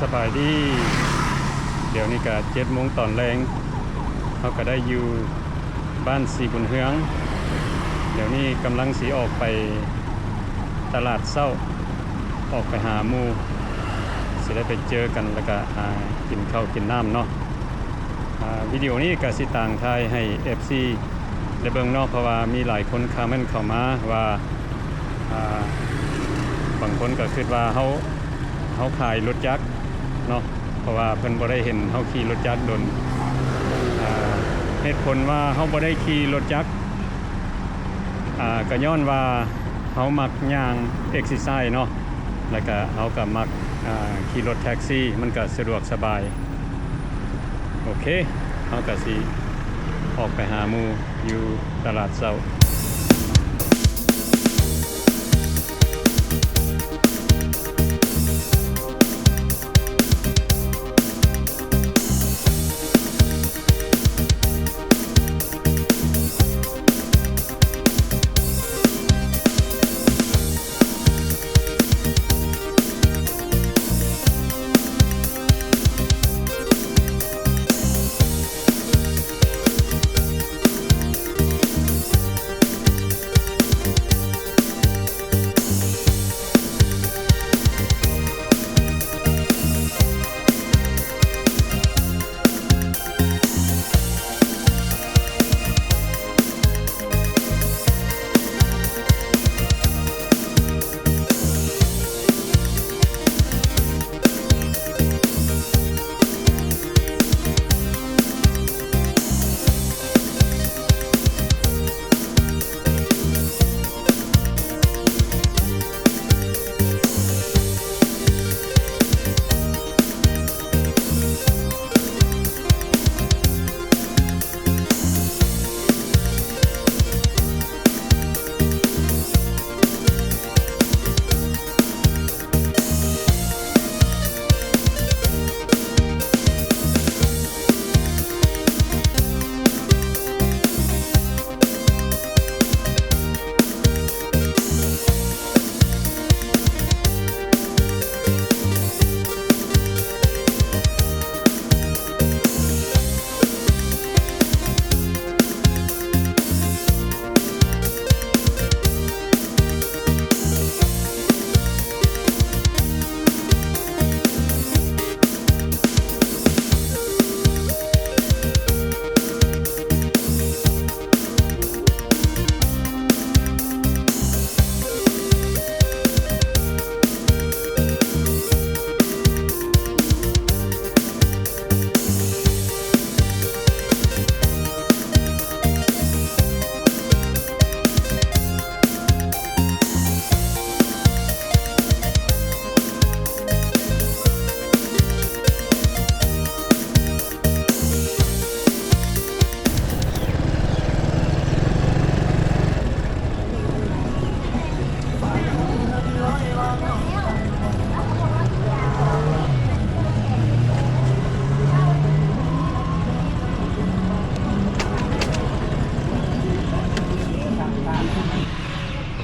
ສະບາຍດີ ດຽວນີ້ກະເຈັດໂມງຕອນແລງ ເຮົາກະໄດ້ຢູ່ບ້ານສີບຸນເຮືອງ. ດຽວນີ້ກຳລັງຊິອອກໄປຕະຫຼາດເຊົ້າ ອອກໄປຫາໝູ່ ຊິໄດ້ໄປເຈີກັນ ແລ້ວກະຫາກິນເຂົ້າກິນນ້ຳເນາະ. ອາ ວິດີໂອນີ້ກະຊິຕາງຖ່າຍໃຫ້ເອັຟຊີໄດ້ເບິ່ງເນາະ ເພາະວ່າມີຫຼາຍຄົນຄອມເມັນເຂົ້າມາວ່າ ອາ ບາງຄົນກະຄິດວ່າເຮົາ ເຮົາຂາຍລົດຈັກເນາະ ເພາະວ່າເພິ່ນບໍ່ໄດ້ເຫັນເຮົາຂີ່ລົດຈັກດົນ. ອາ ເຫດຜົນວ່າເຮົາບໍ່ໄດ້ຂີ່ລົດຈັກ ອາ ກະຍ້ອນວ່າເຮົາມັກຍ່າງເອັກຊີໄຊເນາະ ແລ້ວກະເຮົາກະມັກ ອາ ຂີ່ລົດແທັກຊີ ມັນກະສະດວກສະບາຍ. ໂອເຄ ເຮົາກະຊິອອກໄປຫາໝູ່ຢູ່ຕະຫຼາດເຊົ້າ.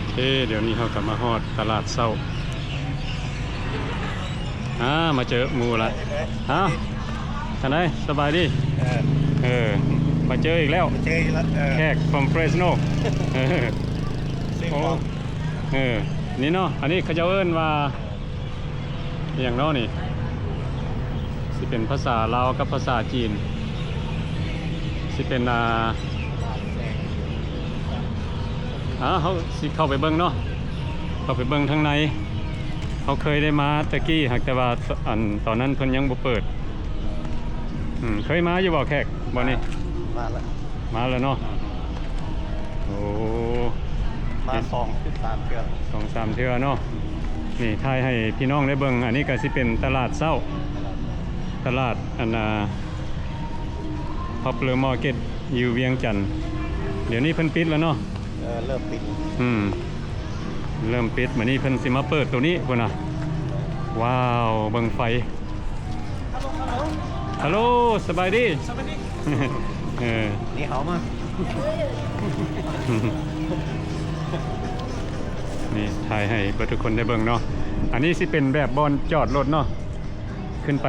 ໂອເຄ ດຽວນີ້ເຮົາກະມາຮອດຕະຫຼາດເຊົ້າ. ອາ ມາເຈີໝູ່ລະ. ເອົ້າ ຈັ່ງໃດ ສະບາຍດີ? ເອີ ເອີ ມາເຈີອີກແລ້ວ ມາເຈີອີກແລ້ວ ເອີ ແຂກ from Fresno. ເອີ ໂອ້ ເອີ ນີ້ເນາະ ອັນນີ້ເຂົາເຈົ້າເອີ້ນວ່າ ອີ່ຫຍັງເນາະນີ້ ຊິເປັນພາສາລາວກັບພາສາຈີນ ຊິເປັນ ອາ ອາ ເຮົາຊິເຂົ້າໄປເບິ່ງເນາະ ເຂົ້າໄປເບິ່ງທາງໃນ. ເຮົາເຄີຍໄດ້ມາແຕ່ກີ້ ຫາກແຕ່ວ່າ ອັນ ຕອນນັ້ນເພິ່ນຍັງບໍ່ເປີດ. ອືມ ເຄີຍມາຢູ່ບໍ່ແຂກບ່ອນນີ້? ມາແລ້ວ ມາແລ້ວເນາະ. ໂອ້ ມາສອງສາມເທື່ອ ສອງສາມເທື່ອເນາະ. ນີ້ ຖ່າຍໃຫ້ພີ່ນ້ອງໄດ້ເບິ່ງ ອັນນີ້ກະຊິເປັນຕະຫຼາດເຊົ້າ ຕະຫຼາດ ອັນ ອາ Popular Market ຢູ່ວຽງຈັນ. ດຽວນີ້ເພິ່ນປິດແລ້ວເນາະ. ເອີ ເລີ່ມປິດ ອືມ ເລີ່ມປິດ. ບາດນີ້ເພິ່ນຊິມາເປີດໂຕນີ້ພຸ້ນນະ. ວ້າວ ເບິ່ງໄຟ. ຮັລໂຫຼ ສະບາຍດີ ສະບາຍດີ ເອີ ນີ້ເຮົາມາ ນີ້ ຖ່າຍໃຫ້ເບິດທຸກຄົນໄດ້ເບິ່ງເນາະ. ອັນນີ້ຊິເປັນແບບບ່ອນຈອດລົດເນາະ. ຂຶ້ນໄປ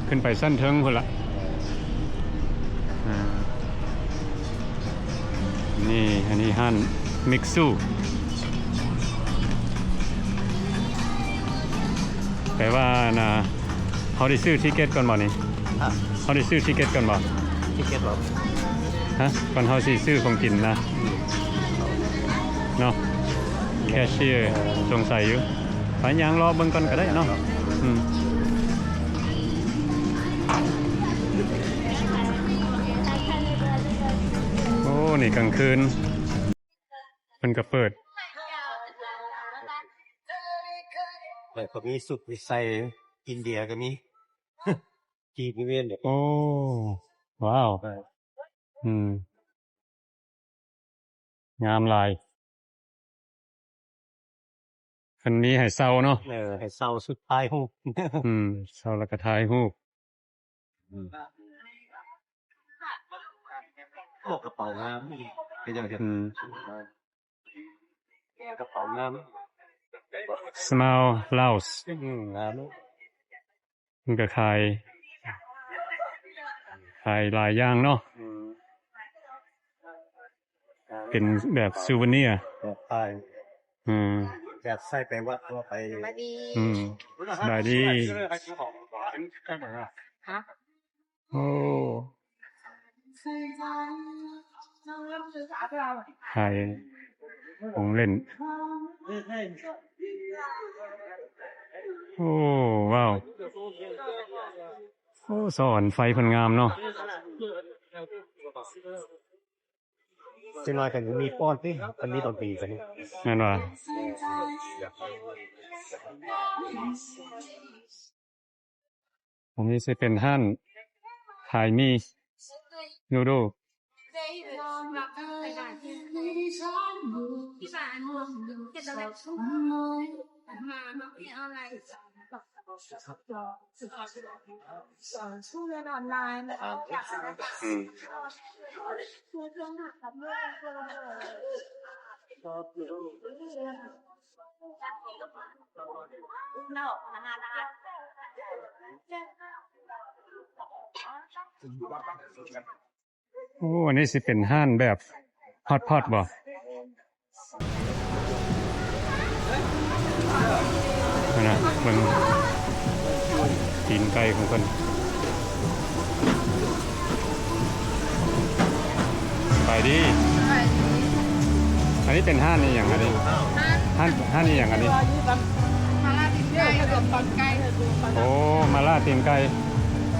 ຂຶ້ນໄປຊັ້ນເທິງພຸ້ນລະ. ອ່າ ນີ້ ອັນນີ້ຮ້ານມິກຊູ ແປວ່າ ອັນນ່າ ເຮົາໄດ້ຊື້ທິກເກັດກ່ອນບໍ່ນີ້? ຮະ? ເຮົາໄດ້ຊື້ທິກເກັດກ່ອນບໍ່? ທິກເກັດບໍ່? ຮະ? ກ່ອນເຮົາຊິຊື້ຂອງກິນນະ ເນາະ ແຄຊເຊຍສົງໄສຢູ່. ໄປຍ່າງເລາະເບິ່ງກ່ອນກໍໄດ້ເນາະ. ອືມ ໂອ້ ນີ້ກາງຄືນເພິ່ນກໍເປີດ ແລ້ວກໍມີຊຸດວິໄຊອິນເດຍກໍມີ ຈີນມີເວນເດ. ໂອ້ ວ້າວ ອືມ ງາມຫຼາຍ. ເພິ່ນມີໃຫ້ເຊົ່າເນາະ. ເອີ ໃຫ້ເຊົ່າຊຸດຖ່າຍຮູບ. ອືມ ເຊົ່າແລ້ວກໍຖ່າຍຮູບ. ອືມ ໂອ້ ກະເປົາງາມ ເປັນຫຍັງ? ອືມ ກະເປົາງາມ Smile Laos. ອືມ ງາມ. ເພິ່ນກໍຂາຍ ຂາຍຫຼາຍຢ່າງເນາະ. ອືມ ເປັນແບບຊູເວເນຍ ແບບຂາຍ ອືມ ແບບໃສ່ໄປວັດທົ່ວໄປ. ສະບາຍດີ. ອືມ ສະບາຍດີ. ຮະ? ໂອ້ ຂາຍຂອງຫຼິ້ນ. ໂອ້ ວ້າວ. ໂອ້ ສະຫວັນໄຟເພິ່ນງາມເນາະ. ຈັກໜ້ອຍກໍມີປ້ອນຕິ ມັນມີດອກດີກວ່ານີ້ ແມ່ນວ່າ. ອັນນີ້ຊິເປັນຮ້ານຂາຍໝີ່ນູດູ. ໂອ້ ອັນນີ້ຊິເປັນຮ້ານແບບຮອດພອດບໍ່? ຫັ້ນນະ ເບິ່ງຕີນໄກ່ຂອງເພິ່ນ. ສະບາຍດີ. ສະບາຍດີ. ອັນນີ້ເປັນຮ້ານອີ່ຫຍັງອັນນີ້? ຮ້ານ ຮ້ານ ຮ້ານອີ່ຫຍັງອັນນີ້? ມາລ່າຕີນໄກ່. ໂອ້ ມາລ່າຕີນໄກ່.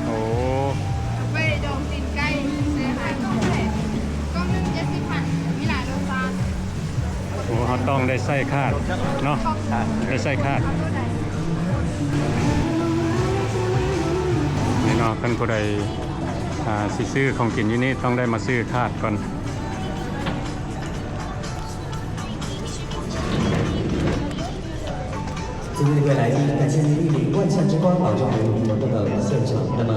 ໂອ້ ໄວ້ດອງຕີນໄກ່. ຊື້ໃຫ້ ກ່ອງເທົ່າໃດ? ກ່ອງໜຶ່ງເຈັດສິບພັນ ມີຫຼາຍລົດຊາດ. ໂອ້ ເຮົາຕ້ອງໄດ້ໃສ່ຄາດເນາະ ໄດ້ໃສ່ຄາດ. ນີ້ເນາະ ຄັນຜູ້ໃດ ອ່າ ຊິຊື້ຂອງກິນຢູ່ນີ້ ຕ້ອງໄດ້ມາຊື້ຄາດກ່ອນ. 今日各位来宾，感谢您莅临万象之光老庄活动的现场。那么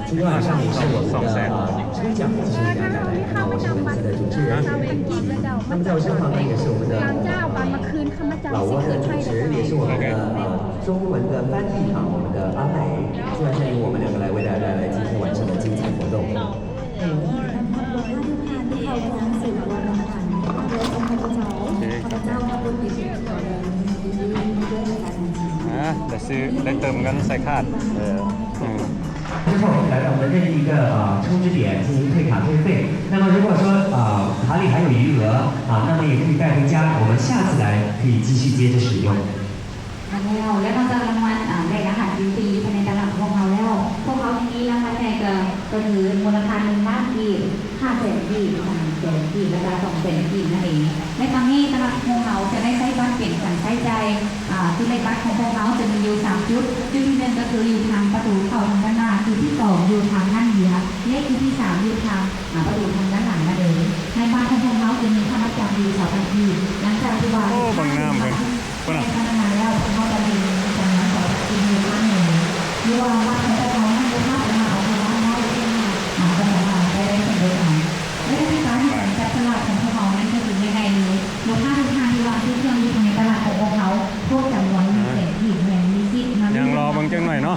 今天晚上也是我们的，呃，抽奖，就是为大家带来。那我是本次的主持人。那么在我身旁呢，也是我们的老挝的主持人，也是我们的，呃，中文的翻译啊，我们的阿培，就要带领我们两个来为大家带来今天晚上的精彩活动。 ໂອເຄ ອ່າ ໄດ້ຊື້ ໄດ້ເຕີມເງິນໃສ່ຄາດ. ເອີ ອືມ 之后来到我们任意一个，呃，充值点进行退卡退费。那么如果说，呃，卡里还有余额，啊，那么也可以带回家，我们下次来可以继续接着使用。 ແລ້ວ ແລ້ວນອກຈາກລາງວັນ ອາ ໄດ້ລະຫັດຢູພີພາຍໃນຕະຫຼາດຂອງພວກເຮົາແລ້ວ ພວກເຮົາຍັງມີລາງວັນໃຫຍ່ກວ່າ ກໍຄືມູນລະຄ່າໜຶ່ງລ້ານກີບ, ຫ້າແສນກີບ, ສາມແສນກີບ ແລະກະສອງແສນກີບນັ້ນເອງ. ໃນຄັ້ງນີ້ຕະຫຼາດຂອງເຮົາຈະໄດ້ໃຊ້ບັດເປັນການໃຊ້ຈ່າຍ ອາ ຄືເລກບັດຂອງພວກເຮົາຈະມີຢູ່ສາມຈຸດ, ຈຸດທີໜຶ່ງກໍຄືຢູ່ທາງປະຕູເຂົ້າທາງດ້ານໜ້າ, ຈຸດທີສອງຢູ່ທາງດ້ານເຍືອ ແລະຈຸດທີສາມຢູ່ທາງ ອາ ປະຕູທາງດ້ານຫຼັງນັ້ນເອງ. ໃນບັດຂອງພວກເຮົາຈະມີຄ່າມັດຈຳຢູ່ສອງພັນກີບ. ຫຼັງຈາກທີ່ວ່າ ໂອ້ ບັກນ້ຳເພິ່ນ ພຸ້ນນະ ໃຫ້ພະນັກງານແລ້ວ ພວກເຮົາຈະເຫັນຈຳນວນສອງພັນກີບຢູ່ຂ້າງໜຶ່ງ ຫຼືວ່າບັດຂອງພວກເຮົານັ້ນບໍ່ສາມາດເອົາເຂົ້າບ້ານໄດ້ ເຊິ່ງ ອາ ກໍສາມາດໃຊ້ໄດ້ເຊັ່ນດຽວກັນ. ວິທີການໃນການຈັບສະຫຼາກຂອງພວກເຮົານັ້ນກໍຄືງ່າຍໆເລີຍ. ລູກຄ້າທຸກທ່ານທີ່ວາງຊື່ເຄື່ອງຢູ່ພາຍໃນຕະຫຼາດຂອງພວກເຮົາ ຄົບຈຳນວນໜຶ່ງແສນກີບ ແມ່ນມີສິດມາ ຍັງລໍເບິ່ງຈັກໜ້ອຍເນາະ.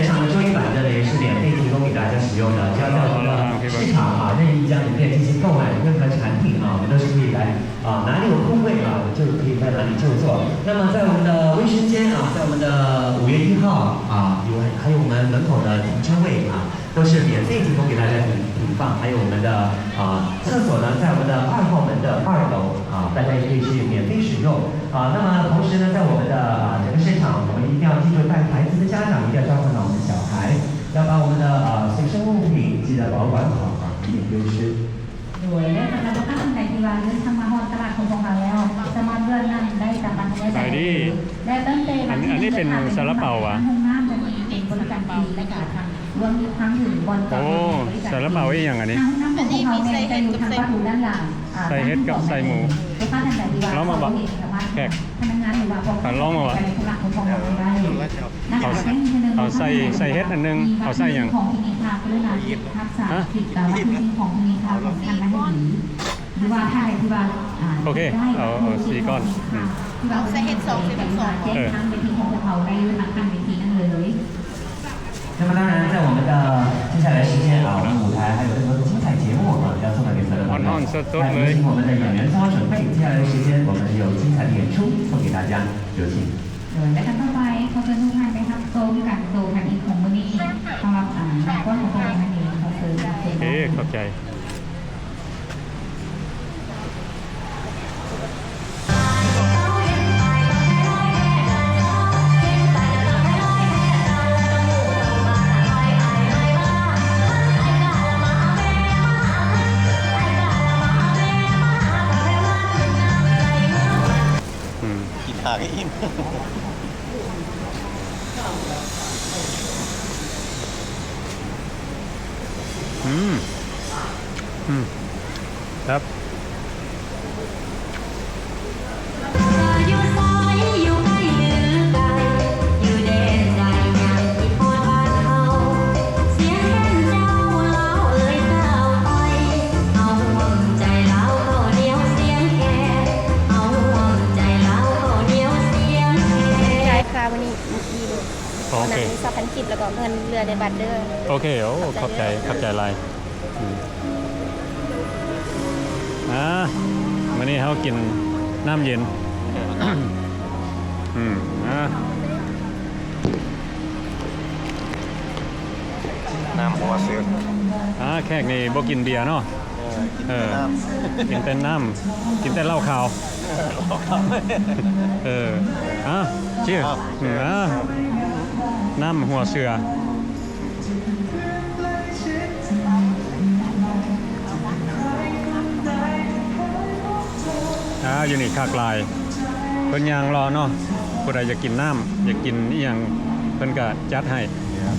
全场的桌椅板凳呢，也是免费提供给大家使用的，只要在我们的市场啊，任意一家门店进行购买任何产品啊，我们都是可以来啊，哪里有空位啊，就可以在哪里就坐。那么在我们的卫生间啊，在我们的五月一号啊，有，还有我们门口的停车位啊，都是免费提供给大家停，停放，还有我们的啊，厕所呢，在我们的二号门的二楼啊，大家也可以去免费使用啊。那么同时呢，在我们的啊，整个现场，我们一定要记住，带孩子的家长一定要照顾好我们的小孩，要把我们的啊，随身物品记得保管好啊，避免丢失。 ໂດຍ ແລະ ສຳລັບລູກຄ້າທ່ານໃດທີ່ວ່າເດີນທາງມາຮອດຕະຫຼາດຂອງພວກເຮົາແລ້ວ ສາມາດເລືອກນັ່ງໄດ້ຕາມອັດທະຍາໄສ ສະບາຍດີ ແລະ ຕັ້ງແຕ່ວັນທີ ອັນນີ້ເປັນຊາລາເປົາຫວາ? ຫ້ອງນ້ຳຈະມີເປັນບໍລິການຟຣີ ແລະ ກະທາງ ລວມທັງເຖິງບ່ອນຈອດ ໂອ້ ຮອດບໍລິການ ສາລາເປົາອີ່ຫຍັງອັນນີ້? ທາງຫ້ອງນ້ຳຂອງພວກເຮົາແມ່ນຈະຢູ່ທາງປະຕູດ້ານຫຼັງ ອ່າ ໃສ່ເຫັດກັບໃສ່ໝູ ລູກຄ້າທ່ານໃດທີ່ວ່າ ລອງມາບໍ່ ເຂົ້າເຫັນ ສາມາດ ແຂກ ພະນັກງານ ຫຼືວ່າພວກເຂົາເຂົ້າມາໄດ້ນະຄະ. ເອົາໃສ່ ເອົາໃສ່ ໃສ່ເຫັດອັນໜຶ່ງ ເອົາໃສ່ຫຍັງ? ຂອງທີ່ມີຄ່າ ກະລຸນາເກັບຮັກສາ ຮະ? ສິດ ແລະ ວັດຖຸສິ່ງຂອງທີ່ມີຄ່າຂອງທ່ານໄວ້ໃຫ້ດີ ຫຼືວ່າຖ້າໃດທີ່ວ່າ ອ່າ ໂອເຄ ເອົາ ເອົາສີ່ກ້ອນ ອືມ ເອົາໃສ່ເຫັດສອງ ໃສ່ເຫັດສອງ ແຈ້ງທາງເວທີຂອງພວກເຮົາໄດ້ຢູ່ທາງຂ້າງເວທີນັ້ນເລີຍ. 那么当然，在我们的接下来时间啊，我们舞台还有更多的精彩节目啊，要送给所有的朋友。 ຮ້ອນໆ ສົດໆ ເລີຍ 那有请我们的演员做好准备，接下来的时间我们有精彩的演出送给大家，有请。 ໂດຍ ແລະ ຂັ້ນຕໍ່ໄປ ຂໍເຊີນທຸກທ່ານໄປຮັບຊົມການໂຊທຳອິດຂອງມື້ນີ້ ສຳລັບ ອ່າ ນັກຟ້ອນຂອງພວກເຮົານັ້ນເອງ ຂໍເຊີນ ຂໍເຊີນ ເອ ຂອບໃຈ. ອືມ ກິນຫາກໃຫ້ອີ່ມ ອືມ ອືມ ແຊບ. ໄດ້ຄ່າມື້ນີ້ ອີ່ມ ໂອເຄ ສອງພັນກີບ ແລ້ວກໍເງິນເຫຼືອໃນບັດເດີ. ໂອເຄ ໂອ້ ຂອບໃຈ ຂອບໃຈຫຼາຍ. ອືມ ອ່າ ມື້ນີ້ເຮົາກິນນ້ຳເຢັນ ອືມ ອ່າ ນ້ຳຫົວເສືອ ອ່າ ແຂກນີ້ບໍ່ກິນເບຍເນາະ. ເອີ ກິນແຕ່ນ້ຳ ເອີ ກິນແຕ່ນ້ຳ ກິນແຕ່ເຫຼົ້າຂາວ ເອີ ເອີ ອ່າ ເຊີດ ອ່າ ນ້ຳຫົວເສືອ ອ່າ ຢູ່ນີ້ຄັກຫຼາຍ ເພິ່ນຍ່າງເລາະເນາະ ຜູ້ໃດຢາກກິນນ້ຳ ຢາກກິນອີ່ຫຍັງ ເພິ່ນກະຈັດໃຫ້.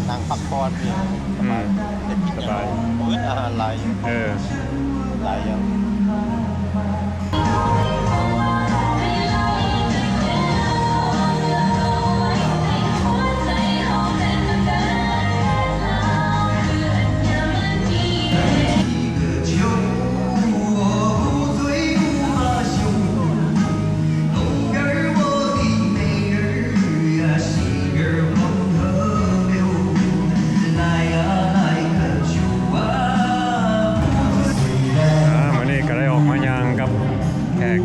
ນັ່ງພັກຜ່ອນ ອືມ ສະບາຍ ມື້ອື່ນອາຫານຫຼາຍ ເອີ ຫຼາຍຢ່າງ. ອ່າ ມື້ນີ້ກໍໄດ້ອອກມາຍ່າງກັບແຂກ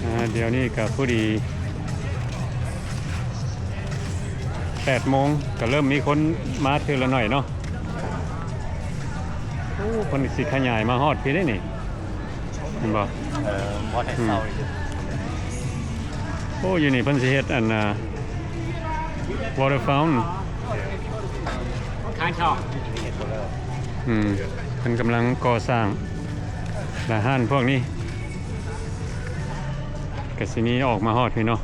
ອ່າ ດຽວນີ້ກໍພໍດີ ແປດໂມງ ກໍເລີ່ມມີຄົນມາເທື່ອລະໜ້ອຍເນາະ. ໂອ້ ເພິ່ນຊິຂະຫຍາຍມາຮອດພີ້ເດ້ນີ້ ເຫັນບໍ່? ເອີ ບໍ່ໄດ້ເຊົາຢູ່. ໂອ້ ຢູ່ນີ້ເພິ່ນຊິເຮັດອັນນ່າ water fountain ອືມ ເພິ່ນກຳລັງກໍ່ສ້າງ ລະຮ້ານພວກນີ້ ກະຊິມີອອກມາຮອດພີ້ເນາະ.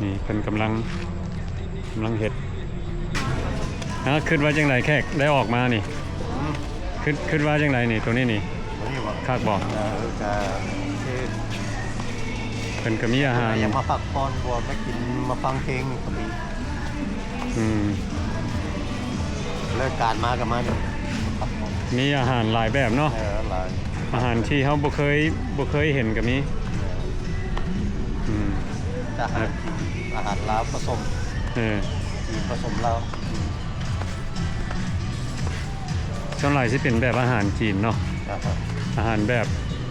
ນີ້ເພິ່ນກຳລັງ ກຳລັງເຮັດ. ອ່າ ຄິດວ່າຈັ່ງໃດແຂກໄດ້ອອກມານີ້? ອືມ ຄິດ ຄິດວ່າຈັ່ງໃດນີ້ ໂຕນີ້ນີ້? ໂຕນີ້ບໍ່? ຄັກບໍ່? ເອີ ກະຄື ເພິ່ນກໍມີອາຫານ ຢາກມາພັກຜ່ອນ ບໍ່ມາກິນ ມາຟັງເພງນີ້ກໍມີ. ອືມ ເລີກການມາກໍມານີ້ ພັກຜ່ອນ. ມີອາຫານຫຼາຍແບບເນາະ. ເອີ ຫຼາຍ. ອາຫານທີ່ເຮົາບໍ່ເຄີຍ ບໍ່ເຄີຍເຫັນກໍມີ. ເອີ ອືມ ອາຫານ ອາຫານລາວປະສົມ. ເອີ ຈີນປະສົມລາວ. ສ່ວນຫຼາຍຊິເປັນແບບອາຫານຈີນເນາະ. ອາຫານ ອາຫານແບບ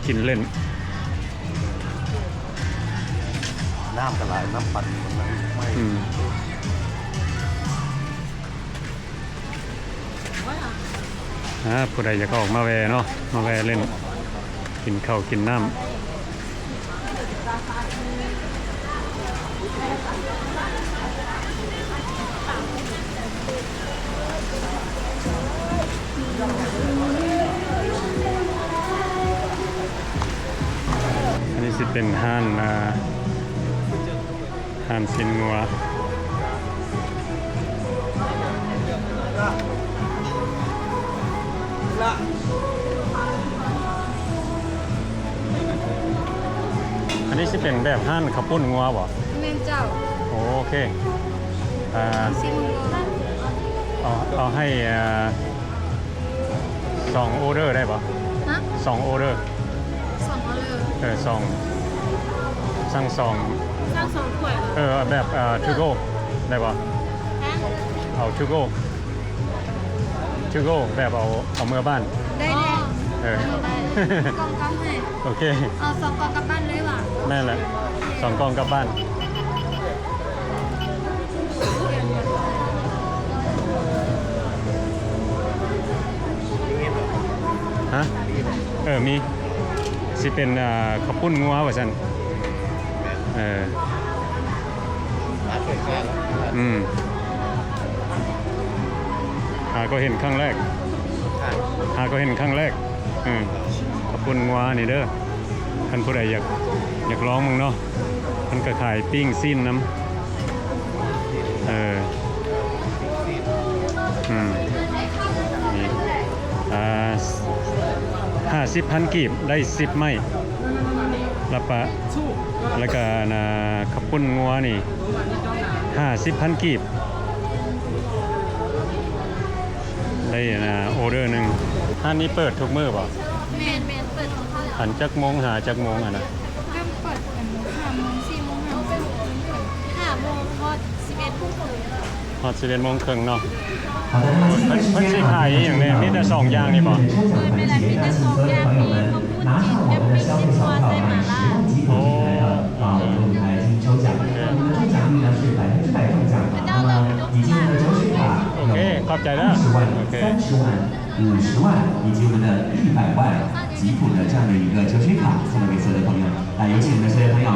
ກິນເລ່ນ. ນ້ຳກໍຫຼາຍ ນ້ຳປັ່ນ ນ້ຳໄມ້. ອືມ ອ່າ ຜູ້ໃດຢາກອອກມາແວ່ເນາະ ມາແວ່ເລ່ນ ກິນເຂົ້າກິນນ້ຳ. ອັນນີ້ຊິເປັນຮ້ານ ອ່າ ຮ້ານຊີ້ນງົວ. ອັນນີ້ຊິເປັນແບບຮ້ານເຂົ້າປຸ້ນງົວບໍ່? ແມ່ນເຈົ້າ. ໂອເຄ ອ່າ ຊີ້ນງົວ ເອົາ ເອົາໃຫ້ ອ່າ ສອງອໍເດີໄດ້ບໍ່? ຮະ? ສອງອໍເດີ. ສອງອໍເດີ. ເອີ ສອງ ສັ່ງສອງ ສັ່ງສອງຖ້ວຍ. ເອີ ແບບ ເອີ ທູໂກໄດ້ບໍ່? ຮະ? ເອົາທູໂກ ທູໂກ ແບບເອົາ ເອົາເມືອບ້ານ. ໄດ້ ໄດ້. ເອີ ເອົາເມືອບ້ານ ກ່ອງກັບໃຫ້. ໂອເຄ ເອົາສອງກ່ອງກັບບ້ານເລີຍຫວາ? ແມ່ນແຫຼະ ສອງກ່ອງກັບບ້ານ. ຮະ? ເອີ ມີ ຊິເປັນ ອ່າ ເຂົ້າປຸ້ນງົວວ່າຊັ້ນ. ເອີ ອືມ ຫາກໍເຫັນຄັ້ງແລກ ຫາກໍເຫັນຄັ້ງແລກ. ອືມ ເຂົ້າປຸ້ນງົວນີ້ເດີ ຄັນຜູ້ໃດຢາກ ຢາກລອງເບິ່ງເນາະ. ເພິ່ນກໍຂາຍປີ້ງຊີ້ນນຳ. ເອີ ອືມ ນີ້ ອ່າ ຫ້າສິບພັນກີບ ໄດ້ສິບໄມ້ ລະປະ ລະກະ ອັນນ່າ ເຂົ້າປຸ້ນງົວນີ້ ຫ້າສິບພັນກີບ ໄດ້ ອັນນ່າ ອໍເດີໜຶ່ງ. ຮ້ານນີ້ເປີດທຸກມື້ບໍ່? ແມ່ນໆ ເປີດຂອງເຂົາແລ້ວ. ອັນຈັກໂມງຫາຈັກໂມງຫັ້ນນະ? ກໍເປີດອັນຫ້າໂມງ ສີ່ໂມງ ຫ້າໂມງ ຫ້າໂມງຮອດສິບເອັດໂມງເຄິ່ງ. ຮອດສິບເອັດໂມງເຄິ່ງເນາະ. ເພິ່ນ ເພິ່ນຊິຂາຍອີ່ຫຍັງແດ່? ມີແຕ່ສອງຢ່າງນີ້ບໍ່? ໂດຍ ແມ່ນແຫຼະ ມີແຕ່ສອງຢ່າງ ມີເຂົ້າປຸ້ນຈີນກັບປີ້ງຊີ້ນງົວໃສ່ໝາລ່າ. ໂອ້ ໂອເຄ ຂອບໃຈເດີ. ໂອເຄ ຂອບໃຈເດີ. 五十万以及我们的一百万吉普的这样的一个酒水卡送给所有的朋友。来，有请我们的所有朋友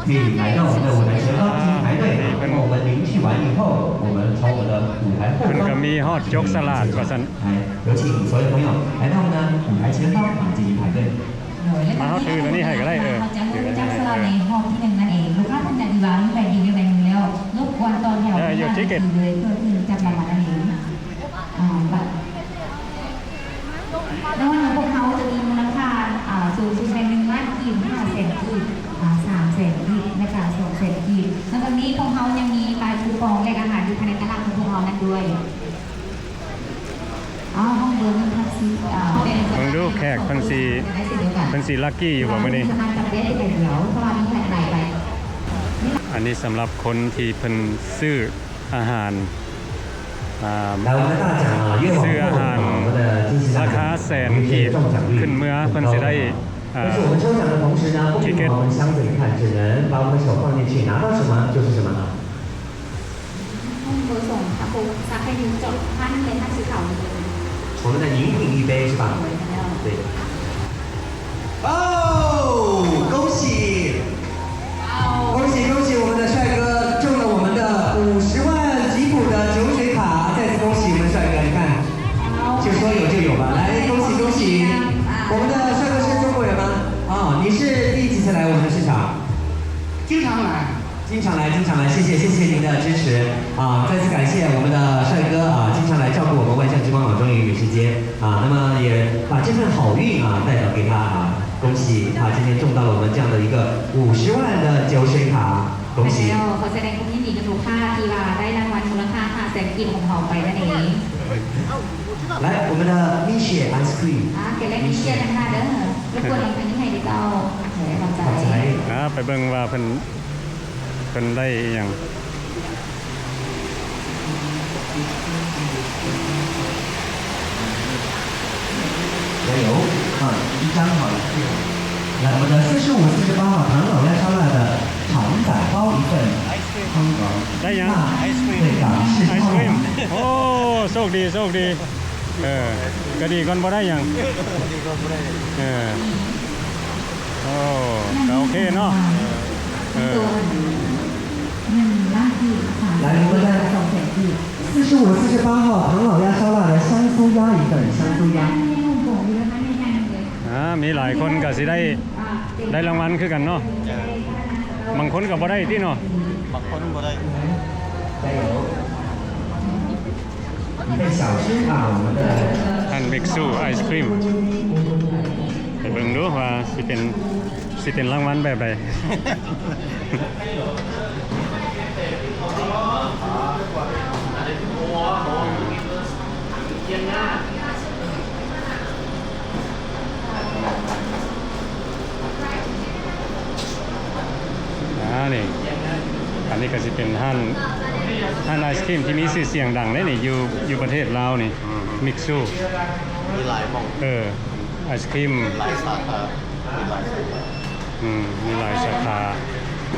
可以来到我们的舞台前方进行排队。那我们领取完以后，我们从我们的舞台后方 ເພິ່ນກໍມີຮອດຈົກສະຫຼາກວ່າຊັ້ນ. 来，有请所有朋友来到我们的舞台前方啊，进行排队。 ໂດຍ ແລ້ວກໍມີ ເຮົາຖືອັນນີ້ໃຫ້ກໍໄດ້ ເອີ ເຮົາຈະຮູ້ຈັກສະຫຼາກໃນຮອບທີໜຶ່ງນັ້ນເອງ. ລູກຄ້າທ່ານໃດທີ່ວ່າມີໃບດິນຢູ່ໃນມືແລ້ວ ລົບກວນຕໍ່ແຖວ ເອີ ຢູ່ທີ່ເກັບ ເພື່ອທີ່ຈະຈັບລາງວັນນັ້ນເອງ. ອ່າ ບັດ ລາງວັນຂອງພວກເຮົາຈະມີມູນຄ່າ ອ່າ ສູງສຸດແມ່ນໜຶ່ງລ້ານກີບ, ຫ້າແສນກີບ, ອ່າ ສາມແສນກີບ ແລະກະສອງແສນກີບ. ນອກຈາກນີ້ພວກເຮົາຍັງມີບາຍຄູປອງແລກອາຫານຢູ່ພາຍໃນຕະຫຼາດຂອງພວກເຮົານັ້ນດ້ວຍ. ເບິ່ງດູແຂກເພິ່ນຊິ ເພິ່ນຊິລັກກີ້ຢູ່ບໍ່ມື້ນີ້. ອັນນີ້ສຳລັບຄົນທີ່ເພິ່ນຊື້ອາຫານ ອ່າ ຊື້ອາຫານລາຄາແສນກີບຂຶ້ນເມືອ ເພິ່ນຊິໄດ້ ອ່າ ທິກເກັດ. ຫ້ອງເບີສອງ ຖ້າຄົງສັກໃຫ້ຢູ່ຈອດພັນເລີຍ ຖ້າຊື້ເຂົ້າເລີຍ. 我们的饮品一杯是吧？对。哦，恭喜！恭喜恭喜，我们的帅哥中了我们的五十万吉普的酒水卡，再次恭喜我们帅哥！你看，就说有就有吧，来恭喜恭喜！我们的帅哥是中国人吗？哦，你是第几次来我们的市场？经常来。 经常来，经常来，谢谢，谢谢您的支持啊！再次感谢我们的帅哥啊，经常来照顾我们万象之光老中医女士街啊，那么也把这份好运啊带到给他啊。恭喜他今天中到了我们这样的一个五十万的酒水卡，恭喜！ ແລ້ວຂໍສະແດງຄວາມຍິນດີກັບລູກຄ້າທີ່ວ່າໄດ້ລາງວັນມູນລະຄ່າຫ້າແສນກີບຂອງເຮົາໄປນັ້ນເອງ. 来，我们的蜜雪 ice cream， ອ່າ ເກັບແລ້ວມີເຊຍທາງໜ້າເດີ ລົບກວນເອົາທາງນີ້ໃຫ້ເດີເຈົ້າ. ເອີ ຂອບໃຈ ຂອບໃຈ. ອ່າ ໄປເບິ່ງວ່າເພິ່ນ ເພິ່ນໄດ້ອີ່ຫຍັງ. 加油！啊，一张好了。来，我们的四十五、四十八号唐老鸭烧腊的肠仔包一份，汤圆。 ໄດ້ຫຍັງ? 对，港式烧腊。 ໂອ້ ໂຊກດີ ໂຊກດີ. ເອີ ກະດີກ່ອນບໍ່ໄດ້ຫຍັງ. ເອີ ໂອ້ ກະໂອເຄເນາະ. ເອີ 来，我们的四十五、四十八号唐老鸭烧腊的香酥鸭一份，香酥鸭。 ອ່າ ມີຫຼາຍຄົນກະຊິໄດ້ ໄດ້ລາງວັນຄືກັນເນາະ. ບາງຄົນກະບໍ່ໄດ້ຕິເນາະ. ບາງຄົນບໍ່ໄດ້. ທ່ານ Mixu Ice Cream ໄປເບິ່ງດູວ່າຊິເປັນ ຊິເປັນລາງວັນແບບໃດ. ອ່າ ນີ້ ອັນນີ້ກະຊິເປັນຮ້ານ ຮ້ານໄອສຄຣີມທີ່ມີຊື່ສຽງດັງເດ້ນີ້ ຢູ່ ຢູ່ປະເທດລາວນີ້. ອືມ Mixu ມີຫຼາຍໝ່ອງ. ເອີ ໄອສຄຣີມ ຫຼາຍສາຂາ ມີຫຼາຍສາຂາ. ອືມ ມີຫຼາຍສາຂາ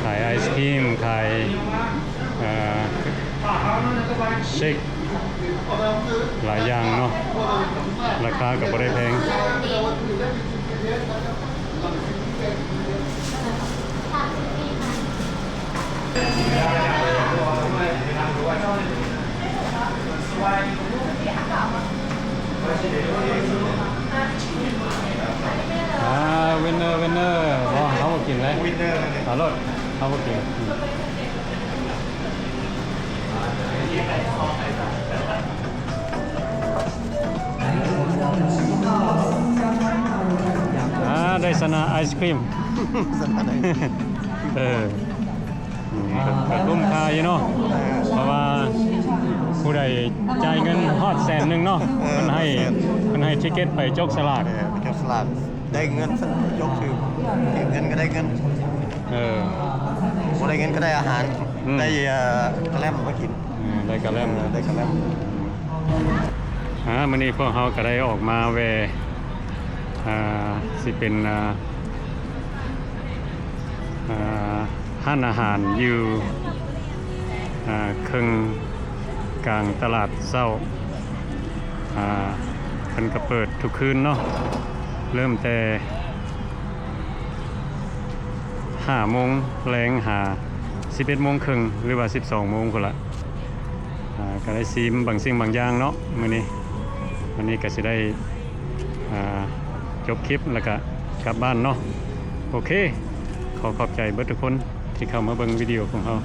ຂາຍໄອສຄຣີມ ຂາຍ ເອີ ເຊັກ ຫຼາຍຢ່າງເນາະ. ລາຄາກະບໍ່ໄດ້ແພງ. ອ່າ ວິນເນີ ວິນເນີ. ບໍ່ ເຮົາບໍ່ກິນເລີຍ ວິນເນີ ເອົາໂລດ ເຮົາບໍ່ກິນ. ອ່າ ໄດ້ຊະນະໄອສຄຣີມ. ເອີ ອືມ ກະ ກະຄຸ້ມຄ່າຢູ່ເນາະ ເພາະວ່າຜູ້ໃດຈ່າຍເງິນຮອດແສນໜຶ່ງເນາະ ເອີ ເພິ່ນໃຫ້ ເພິ່ນໃຫ້ທິກເກັດໄປຈົກສະຫຼາກ. ເອີ ໄປຈົກສະຫຼາກ ໄດ້ເງິນ ຈົກຖືກ ຖືກເງິນກະໄດ້ເງິນ. ເອີ ບໍ່ໄດ້ເງິນກະໄດ້ອາຫານ. ອືມ ໄດ້ ເອີ ກະແລັມມາກິນ. ເອີ ໄດ້ກະແລັມ ເອີ ໄດ້ກະແລັມ. ອ່າ ມື້ນີ້ພວກເຮົາກະໄດ້ອອກມາແວ່ ອ່າ ຊິເປັນ ອ່າ ອ່າ ຮ້ານອາຫານຢູ່ ອ່າ ເຄິ່ງກາງຕະຫຼາດເຊົ້າ. ອ່າ ເພິ່ນກະເປີດທຸກຄືນເນາະ ເລີ່ມແຕ່ຫ້າໂມງແລງຫາສິບເອັດໂມງເຄິ່ງ ຫຼືວ່າສິບສອງໂມງພຸ້ນລະ. ອ່າ ກະໄດ້ຊີມບາງສິ່ງບາງຢ່າງເນາະມື້ນີ້. ມື້ນີ້ກະຊິໄດ້ ອ່າ ຈົບຄລິບແລ້ວກະກັບບ້ານເນາະ. ໂອເຄ ຂໍຂອບໃຈເບິດທຸກຄົນທີ່ເຂົ້າມາເບິ່ງວິດີໂອຂອງເຮົາ.